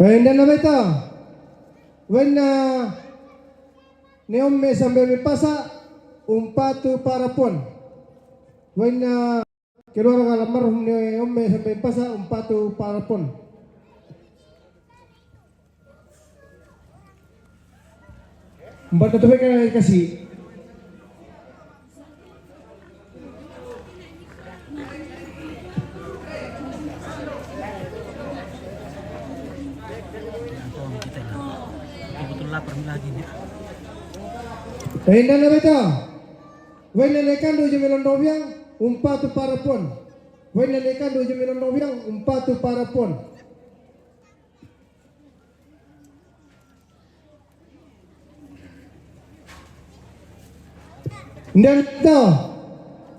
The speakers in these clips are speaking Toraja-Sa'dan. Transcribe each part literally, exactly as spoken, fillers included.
Eh, nda na beta. Wainna ne omme sambe mempasa, umpatu parapuan. Wainna keluarga almarhum ne omme sambe mempasa, umpatu parapuan. Mbata to beka kasi. Betul-betul lapar lagi nih. Wainna na beta. Wainna ne kandu jo mai Londobiang, umpatu parapuan. Wainna ne kandu jo mai Londobiang, umpatu parapuan. Nda na beta.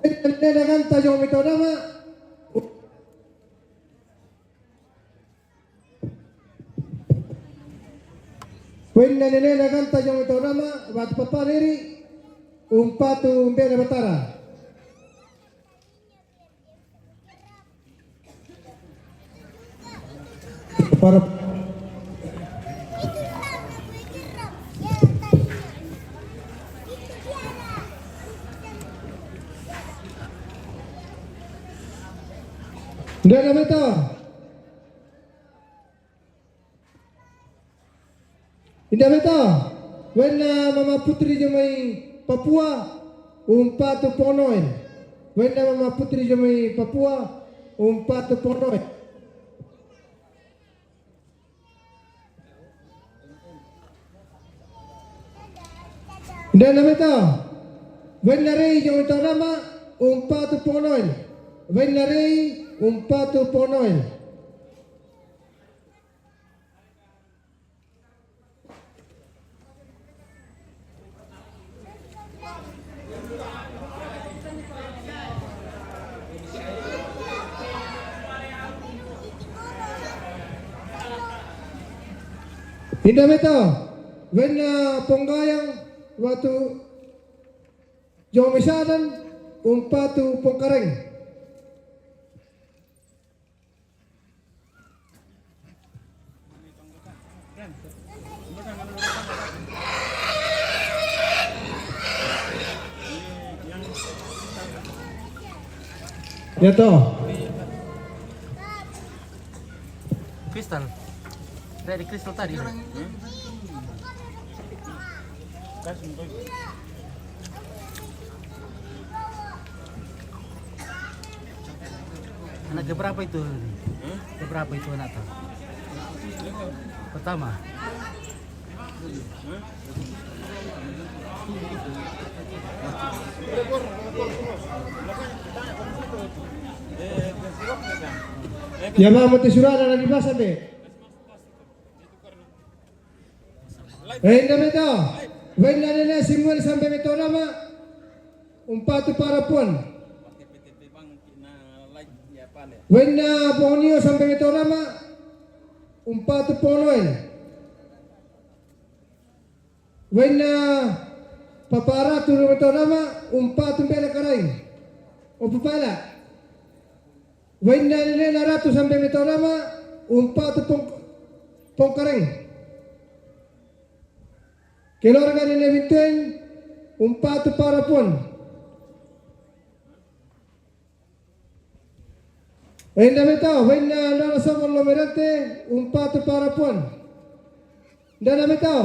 Nda na beta ganta jo mai Tondama. Wainna ne na ganta jo mai Tondama, batu papa deri, umpatu mbena Batara. Para Nda na beta. Nda na beta, wainna Mama Putri jo mai Papua, umpatu Pong Noel. Wainna Mama Putri jo mai Papua, umpatu Pong Noel. Nda na beta, wainna Rei jo mai Tondama, umpatu Pong Noel. Wainna Rei, umpatu Pong Noel. Nda na beta, wainna Pong Gayang, batu jo mai Sadan, umpatu Pong Kareng. Ya toh. Kristal. Dari Kristal tadi. Anak keberapa itu? Keberapa itu anak tuh? Pertama. Ya, ba, mate sura na di basa be. Eh, nda na beta. Wainna nene Simuel sambe mai Tondama, umpatu parapuan. Wainna Pong Nio sambe mai Tondama, umpatu Pong Noel. Wainna Papa Ratu mai Tondama, umpatu mbena Kareng. O Papa Ela. Wainna nene na Ratu sambe mai Tondama, umpatu Pong, Pong Kareng. Keluarga nene Binten, umpatu parapuan. Eh, nda na beta, wainna nona Somor Lomerante, umpatu parapuan. Nda na beta,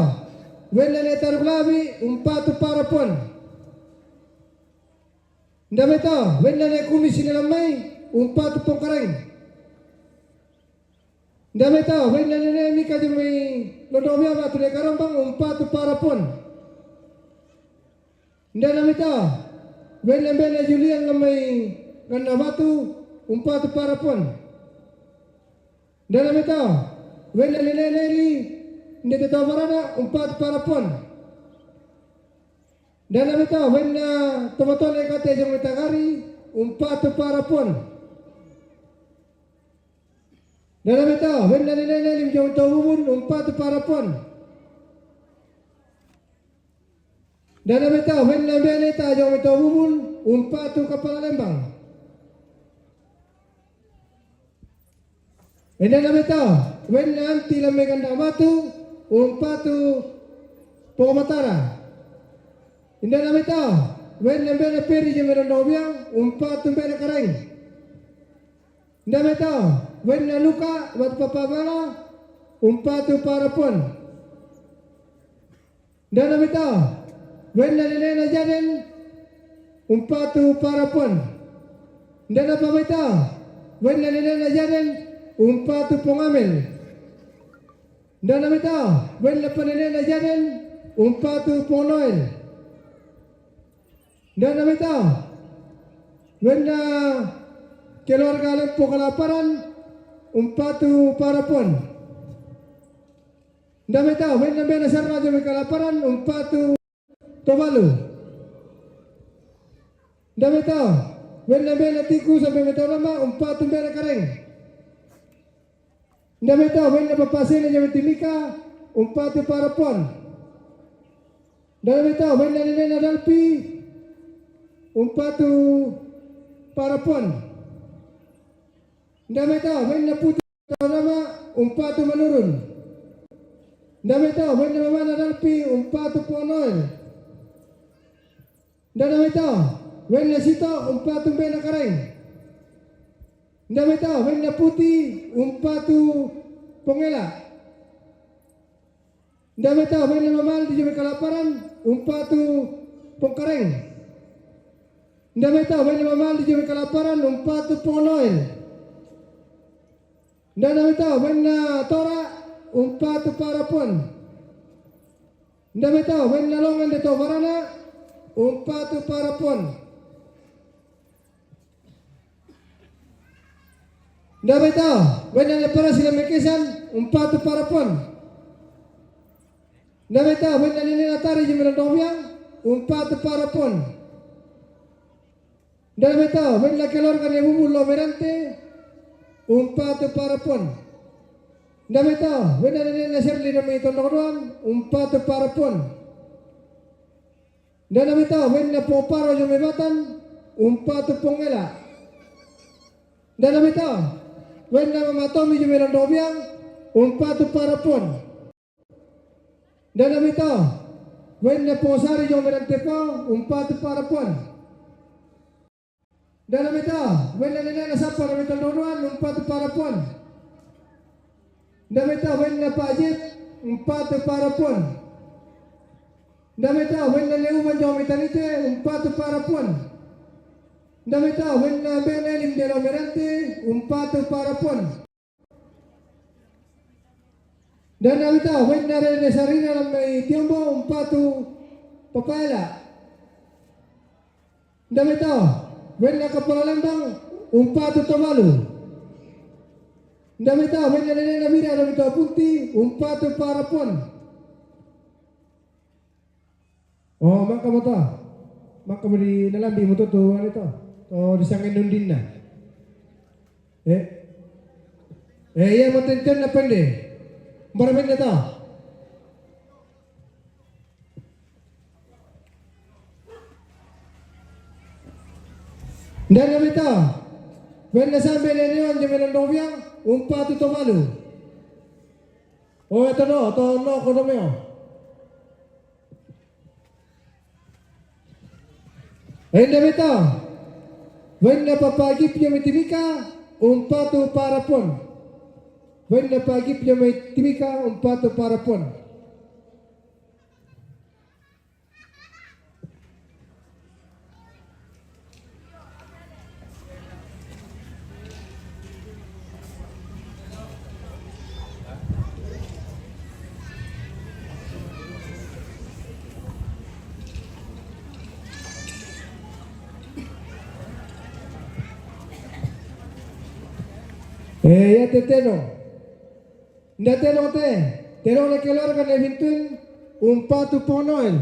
wainna ne Taruk Labi, umpatu parapuan. Nda na beta, wainna ne Kumi Sine Lamai, umpatu Pong Kareng. Nda na beta, wainna nene Mika jo mai Londobiang, batu ne Karambang, umpatu parapuan. Nda na beta, wainna mbena Julian Lamai Ganna Batu, umpatu parapuan. Nda na beta, wainna nene Neli, nde Teta Barada, umpatu parapuan. Nda na beta, wainna Tomatone Kate jo mai Tagari, umpatu parapuan. Nda na beta, wainna nene Neli jo mai Tobubun, umpatu parapuan. Nda na beta, wainna mbena Ita jo mai Tobubun, umpatu Kapala Lembang. Inda na mai tau, wen na Anti la mai Gandang Batu, umpatu Pongo Matara. Inda na mai tau, wen na Mbena Peri ja mai Dondong Biang, umpatu Mbena Karaeng. Inda na mai tau, wen na Luka, Batu Papabala, umpatu Parapuan. Inda na mai tau, wen na Lelena Jaden, umpatu Parapuan. Inda na pa mai tau, wen na Lelena Jaden, umpatu Pongo Amel. Inda na mai tau, wen na pa Lelena Jaden, umpatu Pongo Noel. Inda na mai tau, wen na keluarga Lempo Kalaparan, umpatu Parapuan. Inda na mai tau, wen na Mbena Sarna ja mai Kalaparan, umpatu Tobalu. Inda na mai tau, wen na Mbena Tiku sampe mai Taurama, umpatu Mbena Karaeng. Inda na mai tau, wen na Papa Sene ja mai Timika, umpatu Parapuan. Inda na mai tau, wen na Lelena Dalpi, umpatu Parapuan. Inda na mai tau, wen na Puti Taurama, umpatu Manurung. Inda na mai tau, wen na Mamana Dalpi, umpatu Pongo Noel. Inda na mai tau, wen na Sito, umpatu Mbena Karaeng. Inda na mai tau, wen na Puti, umpatu Pongo Ela. Inda na mai tau, wen na Mamaldi ja mai Kalaparan, umpatu Pongo Karaeng. Inda na mai tau, wen na Mamaldi ja mai Kalaparan, umpatu Pongo Noel. Inda na mai tau, wen na Tora, umpatu Parapuan. Inda na mai tau, wen na Longan Dato Barana, umpatu Parapuan. Inda na mai tau, wen na Leparas Silamekesan, umpatu Parapuan. Inda na mai tau, wen na Lelena Tari ja mai Dondong Biang, umpatu Parapuan. Inda na mai tau, wen na keluarga Nebubu Lomerante, umpatu Parapuan. Inda na mai tau, wen na Lelena Sherly ja mai Tondong Doan, umpatu Parapuan. Inda na mai tau, wen na Pong Paro ja mai Batan, umpatu Pongo Ela. Inda na mai tau, wen na Mama Tomi ja mai Dondong Biang, umpatu Parapuan. Inda na mai tau, wen na Pongo Sari ja mai Rantepao, umpatu Parapuan. Inda na mai tau, wen na Lelena Sapa ja mai Tondong Doan, umpatu Parapuan. Inda na mai tau, wen na Pa Jep, umpatu Parapuan. Inda na mai tau, wen na Leuban ja mai Tanite, umpatu Parapuan. Inda na mai tau, wen na Mbena Elim ja Lomerante, umpatu Parapuan. Inda na mai tau, wen na Rene Sarina ja mai Tiombo, umpatu Papa Ela. Inda na mai tau, wen na Kapola Lembang, umpatu Tobalu. Inda na mai tau, wen na Lelena Mira ja mai Toa Punti, umpatu Parapuan. O, mangka mo to. Mangka mo di nalambi mo to, to, anu to. To di sangen nundinna. E. E, iya mo tenten na pende. Mbara pende to. Inda na mai tau, wen na Sambe Leneon ja mai Dondong Biang, umpatu Tobalu. O, e to no, to no ko do meo. Inda na mai tau, wen na Papa Gip ja mai Timika, umpatu Parapuan. Wen na Papa Gip ja mai Timika, umpatu Parapuan. E, iya te tenong. Inda tenong te, tenong na keluarga Nebintun, umpatu Pongo Noel.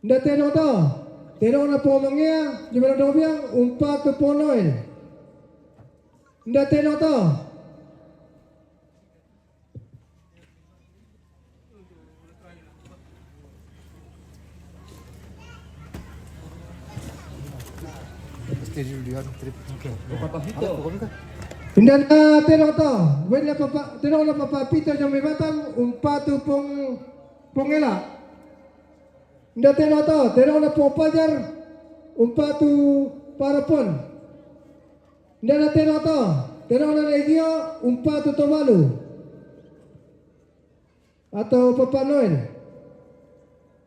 Inda tenong to, tenong na Pongo Mangea ja mai Dondong Biang, umpatu Pongo Noel. Inda tenong to. Este dulu dia trip. Oke. Apa, Pak? Apa, Pak? Inda na tenok to, wena papa, tenok na papa pito jami Batam, umpatu pong, pongela. Inda tenok to, tenok na pong pajar, umpatu parapon. Inda na tenok to, tenok na legio, umpatu tobalu. Atau Papa Noel.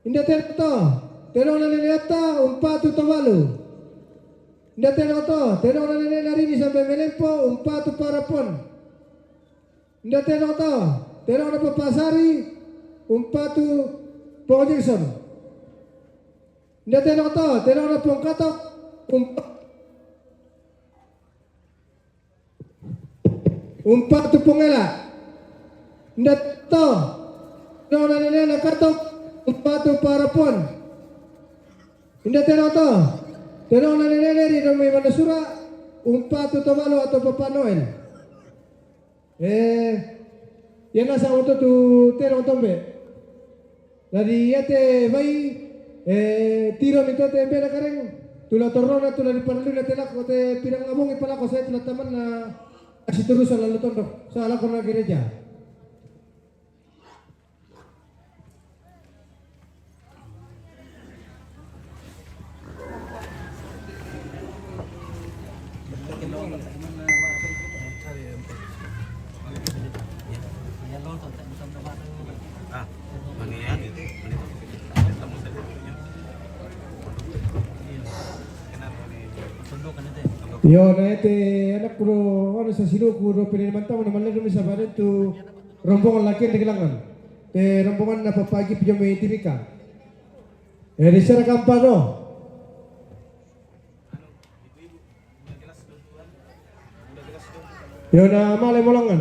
Inda tenok to, tenok na nene ata, umpatu tobalu. Inda tenok to, tenok na nene narini sampai melempo, umpatu parapon. Inda tenok to, tenok na Papa Sari, umpatu Pong Jackson. Inda tenok to, tenok na Pong Katok, umpa Umpatu pongela. Inda to. Tenok na nene na Katok. Umpatu parapon. Inda tenok to. Tenok na nene ri domi Manasura. Umpatu tobalu atau Papa Noel. Eh, ya nasa untuk tu tenok tombe. Jadi, iate bai, eh, tiro ni tote mbena kareng, tula torona, tula di paraluna te lako te pirang abongi palako saya tula taman na kasi terus lalu tondok, sa lako na gereja. Yo, na ete anak kudo, ono sa sido kudo pene mantau na maledo mi sabadan tu rombongan laki de kelangan. Te rombongan na papagi pijo me timika. Eh, di sana kampa do. Yo na male molangan.